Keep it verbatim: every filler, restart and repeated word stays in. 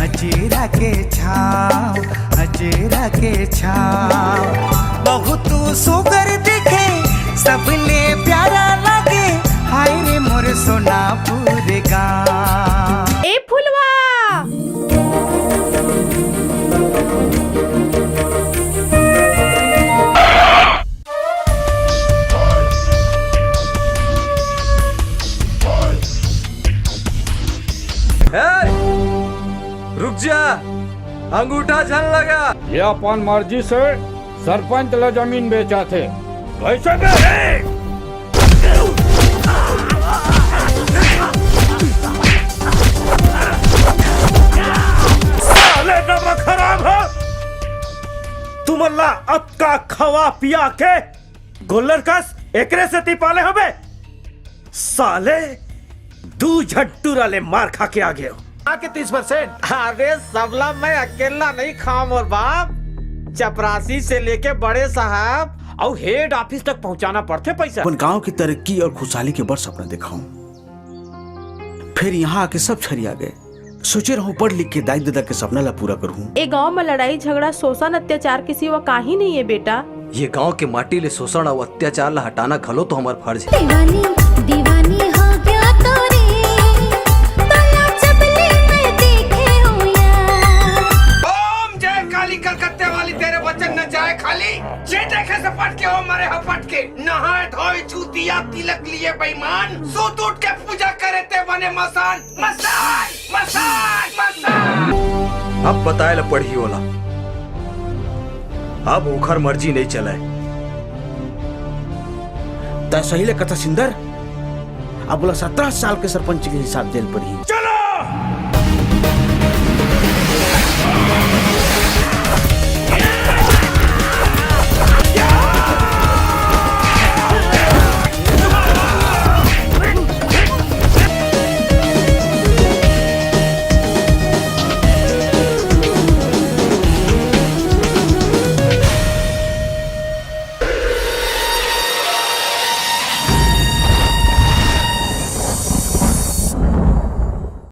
अचेरा के छाँव, अचेरा के छाँव, बहुत सुघर दिखे, सबले प्यारा लागे, हाय रे मोर सोनापुर गाँव। ए फुलवा। ए, रुक जा, अंगूठा झन लगा। ये अपन मर्जी से सरपंच ला जमीन बेचाथे। कैसे बेचे? साले नमक हराम हो, तुमन ला अतका खवा पिया के गोल्लर कस एकरे सेती पाले हबे। साले, दू झन टूरा ले मार खा के आ गेव। आके तीस percent। अरे सबला मैं अकेला नहीं खाऊं मोर बाप, चपरासी से लेके बड़े साहब अउ हेड ऑफिस तक पहुंचाना पड़थे पैसा। अपन गांव की तरक्की और खुशहाली के बड़ सपना देखाऊं, फिर यहाँ आके सब छरिया गए। सोचे रहूं पढ़ लिख के दाई ददा के सपना ला पूरा करहूं। ए गांव म लड़ाई झगड़ा, शोषण अत्याचार के सिवा काही नहीं है बेटा। ये गांव के माटी ले शोषण अउ अत्याचार ला हटाना घलो तो हमर फर्ज है। दीवानी, दीवानी हो गया तो रे, तोला जब ले मैं देखे हूँ यार। ओम जय काली कलकत्ते वाली, तेरे वचन न जाए खाली। जे देखे से पट के, ओ मरे ह पट के। नहाए धोए चूतिया तिलक लिए बेईमान, सूत उठ के पूजा करे ते बने मसान। मसान, मसान, मसान। अब बताए ला पड़ही ओला, अब ओखर मर्जी नहीं चलय। तय सही ले कथा सिंदर, अब ओला सत्रह साल के सरपंच के हिसाब देल पड़ही। चल